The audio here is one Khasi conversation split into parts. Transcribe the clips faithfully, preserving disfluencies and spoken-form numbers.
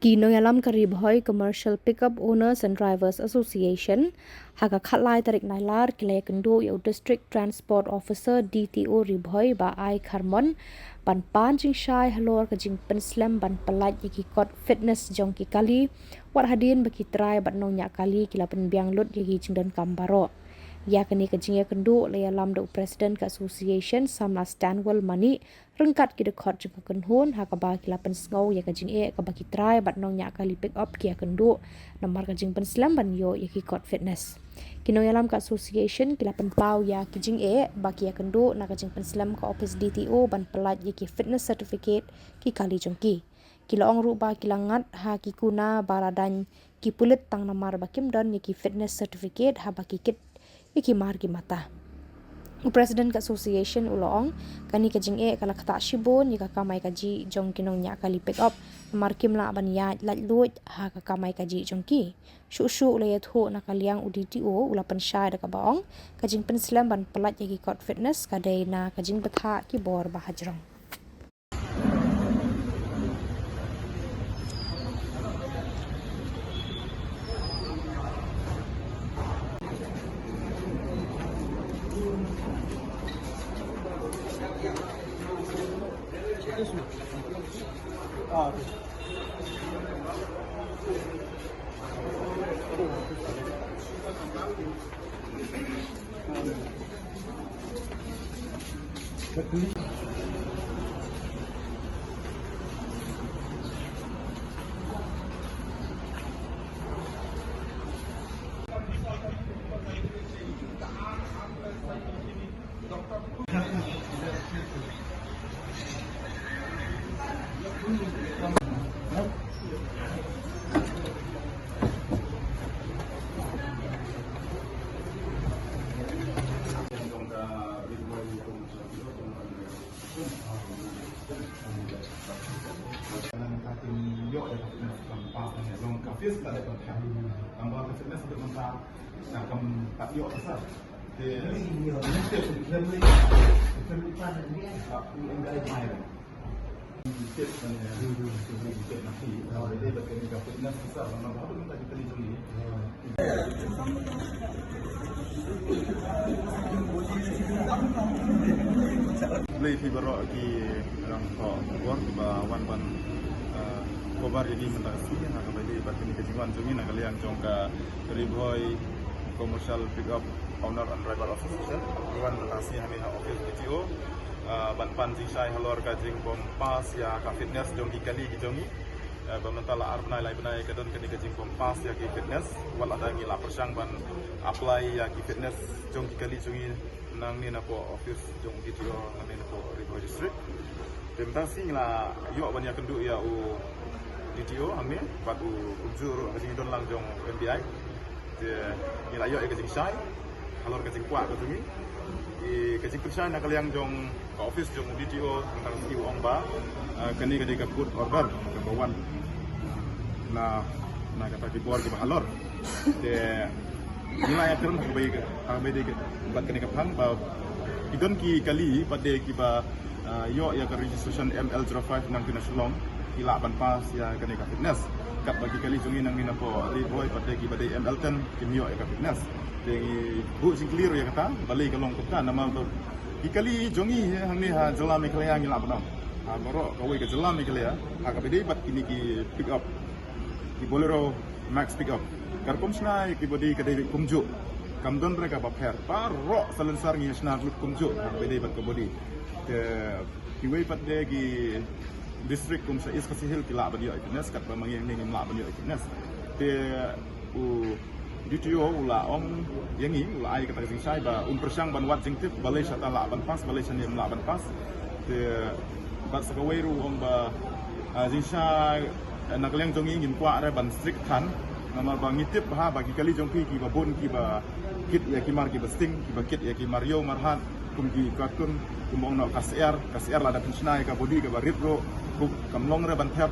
Ki nongïalam ka Ri Bhoi Commercial Pickup Owners and Drivers Association, ha ka khatlai tarik Nailar, ki la ïakynduh ïa u District Transport Officer, D T O, Ri Bhoi, Bah I Kharmon, ban pan jingshai halor ka jingpynslem ban pyllait ïa ki kot fitness jong ki kali, wat hadien ba ki trai bad nongñiah kali ki la pynbiang lut ïa ki jingdonkam baroh. Ïa kane ka jingïakynduh la ïalam da u President ka Association, Samla Stanwell Manih, ryngkat ki dkhot jong ka kynhun, ha kaba ki la pynsngew ïa ka jingeh kaba ki trai bad nongñiah kali pick up ki ïakynduh namar ka jingpynslem ban ïoh ïa ki kot fitness. Ki nongïalam ka Association ki la pynpaw ïa ki jingeh ba ki ïakynduh na ka jingpynslem ka office D T O ban pyllait ïa ki fitness certificate ki kali jong ki. Ki la ong ruh ba ki la ngat ha ki kuna ba la daiñ ki pulit tang namar ba kim don ïa ki fitness certificate haba ki kit ïa ki mar ki mata. U President ka Association u la ong, kane ka jingeh ka la ktah shibun ïa ka kamai kajih jong ki nongñiah kali pick up namar kim lah ban ïaid laitluid ha ka kamai kajih jong ki. Shuh shuh u la ïathuh na ka liang u D T O u la pynshai da kaba ong, ka jingpynslem ban pyllait ïa ki kot fitness ka dei na ka jingbthah ki bor ba hajrong. Khublei phi baroh ki nongthoh khubor ba wan ban, eh, cover ïa ngi mynta ka sngi, ha kaba ïadei bad kane ka jingwan jong ngi na ka liang jong ka Ri Bhoi Commercial Pickup Owner and Driver Association. Ngi wan mynta ka sngi hangne ha office D T O, eh, ban pan jingshai halor ka jingbym pass ïa ka fitness jong ki kali ki jong ngi. Eh, ba mynta la ar bnai lai bnai ka don kane ka jingbym pass ïa ki fitness, wat lada ngi la pyrshang ban apply ïa ki fitness jong ki kali jong ngi nangne napoh office jong D T O nangne napoh Ri Bhoi District. Te mynta ka sngi ngi la ïoh ban ïakynduh ïa u D T O hangne bad u kumjuh ruh ka jingdon lang jong u M D I. Te ngi la ïoh ïa ka jingshai halor ka jingkwah ka jong ngi. Te ka jingpynshai na ka liang jong ka office jong u D T O mynta ka sngi u ong ba, eh, kane ka dei ka court order kaba wan na, na kata ki bor kiba halor. Te ngi la ïakren ha kaba ïadei, ha kaba ïadei bad kane ka phang ba ki don ki kali pat de kiba, eh, ïoh ïa ka registration M L zero five nangta na Shillong, ki lah ban pass ïa kane ka fitness. Katba ki kali jong ngi nangne napoh Ri Bhoi pat de kiba dei M L ten kim ïoh ïa ka fitness. Te ngi buh jingclear ïa kata, balei ka long kumta, namar ba ki kali jong ngi hangne ha jylla Meghalaya ngi lah ban ong, ha baroh kawei ka jylla Meghalaya, ha kaba ïadei bad kine ki pick up, ki Bolero Max pick up. Ka rukom shna ïa ki body ka dei kumjuh, kam don re kaba pher. Baroh salonsar ngi shna lut kumjuh ha kaba ïadei bad ka body. Te kiwei pat de ki district kum sha East Khasi Hills ki lah ban ïoh ïa ki fitness, katba ma ngi hangne ngim lah ban ïoh ïa ki fitness. Te u D T O u la ong ïa ngi, u la ai kata ka jingshai ba un pyrshang ban wad jingtip balei shata lah ban pass, balei shane ym lah ban pass. Te bad sa kawei ruh u ong ba, ah, jingshai, eh, na ka liang jong ngi ngim kwah re ban strict than, namar ba ngi tip bha ba ki kali jong phi kiba bun kiba kit ïa ki mar kiba sting, kiba kit ïa ki mar ïew mar hat, kum ki cartoon, kum ong noh ka syiar, ka syiar lada pynshna ïa ka body kaba rit ruh, kum kam long re ban thep.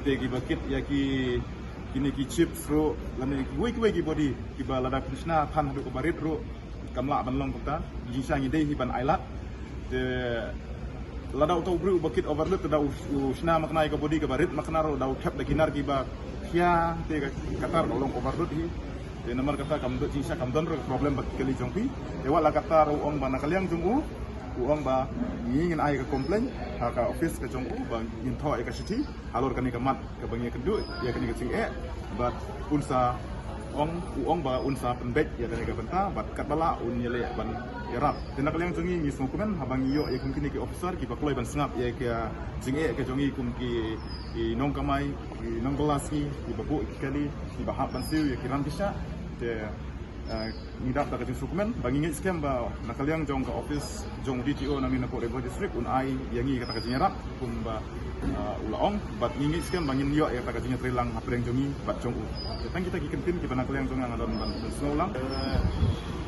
Te kiba kit ïa ki, kine ki chips ruh, lane kiwei kiwei ki body kiba lada pynshna than haduh kaba rit ruh kam lah ban long kumta. Jingshai ngi dei hi ban ailad. Te Lada uta u briew uba kit overload te da u, u shna makna ïa ka body kaba rit makna ruh, da u thep da ki nar kiba khia, te ka, kata ruh ka long overload hi. Te namar kata kam don jingshah, kam don ruh problem bad ki kali jong phi. Te wat la kata ruh u ong ba na ka liang jong u, u ong ba ngi ngin ai ka complaint ha ka office ka jong u ba ngin thoh ïa ka shithi halor kane ka mat kaba ngi ïakynduh ïa kane ka jingeh. Bad un sa ong, u ong ba un sa pynbeit ïa kane ka bynta bad katba lah un ïaleh ban ïarap. Te na ka liang jong ngi, ngi sngewkmen haba ngi ïoh ïa kum kine ki officer kiba kloi ban sngap ïa ka jingeh ka jong ngi kum ki, ki nongkamai, ki nongbylla sngi, kiba buh ïa ki kali, kiba hap ban siew ïa ki ram ki shah. Te, eh, ngi dap da ka jingsngewkmen ba ngi ngeit skhem ba na ka liang jong ka office jong D T O na Myrnapuh Ri Bhoi District un ai ïa ngi kata ka jingïarap kumba, ah, u la ong, bad ngi ngeit skhem ba ngin ïoh ïa kata ka jingïatreilang hapdeng jong ngi bad jong u. Te tang kita ki kyntien kiba na ka liang jong nga nga don ban, ban sngewlang. Eh,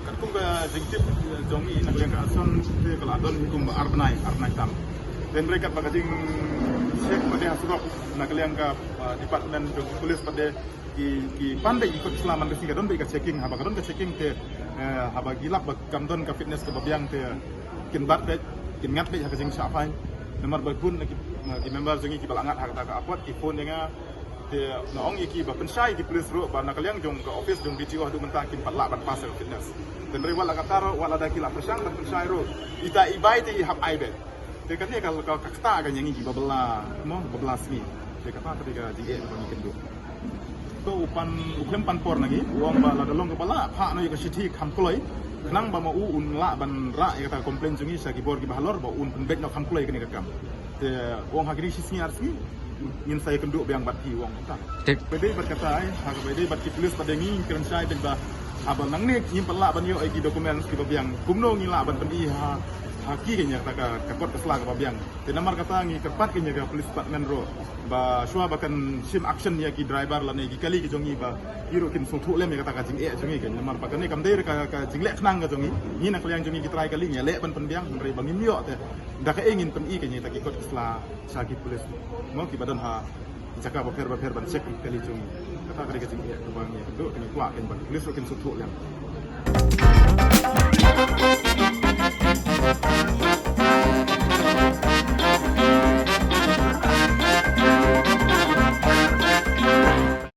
katkum ka jingtip, eh, jong ngi na ka liang ka Assam te ka la don hi kumba ar bnai, ar bnai tam. Te hynrei katba ka jingcheck pat de ha surok na ka liang ka, ah, department jong ki police pat de ki, ki pan beit ki kot ki sla man ka sngi, ka don beit ka checking, haba ka don ka checking te, eh, haba ki lap ba kam don ka fitness kaba biang te kin bat beit, kin ngat beit ha ka jingshah fine. Namar ba bun na ki, na ki member jong ngi kiba la ngat ha kata ka apot ki phone ïa nga. Te nga ong ïa ki ba pynshai ïa ki police ruh ba na ka liang jong ka office jong D T O haduh mynta kim pat lah ban pass ïa ka fitness. Te hynrei wat la kata ruh, wat la da ki la pyrshang ban pynshai ruh, ita i bai te i hap ai beit. Te kane ka, ka, ka kata ka ïa ngi kiba bylla, mo, ba bylla sngi. Te kata ka dei ka jingeh kaba ngi kynduh. To u pan, u khlem pan por na ngi, u ong ba lada long kaba lah phah noh ïa ka shithi kham kloi, khnang ba ma u un lah ban rah ïa kata ka complaint jong ngi sha ki bor kiba halor ba un pynbeit noh kham kloi kane ka kam. Te u ong ha kine shi sngi ar sngi ngin sa ïakynduh biang bad phi, u ong kumta. Te kaba ïadei bad kata, eh, ha kaba ïadei bad ki police pat de ngi kren shai beit ba haba nangne ngim pat lah ban ïoh ïa ki documents kiba biang, kumno ngi lah ban pyni ha, ha ki kane kata ka, ka kot ka sla kaba biang. Te namar kata ngi kyrpad kane ka police department ruh ba shuwa ba kan shim action ïa ki driver lane ki kali ki jong ngi ba ki ruh kin sngewthuh lem ïa kata ka jingeh jong ngi, kane namar ba kane kam dei ka, ka jingleh khnang ka jong ngi. Ngi na ka liang jong ngi ki trai kali ngi leh ban pynbiang, hynrei ba ngim ïoh te da kaei ngin pyni kane kita ki kot ki sla sha ki police, mo, kiba don ha jaka bapher bapher ban check ki kali jong ngi. Kata ka dei ka jingeh kaba ngi kynduh, ngi kwah kan ba ki police ruh kin sngewthuh lem.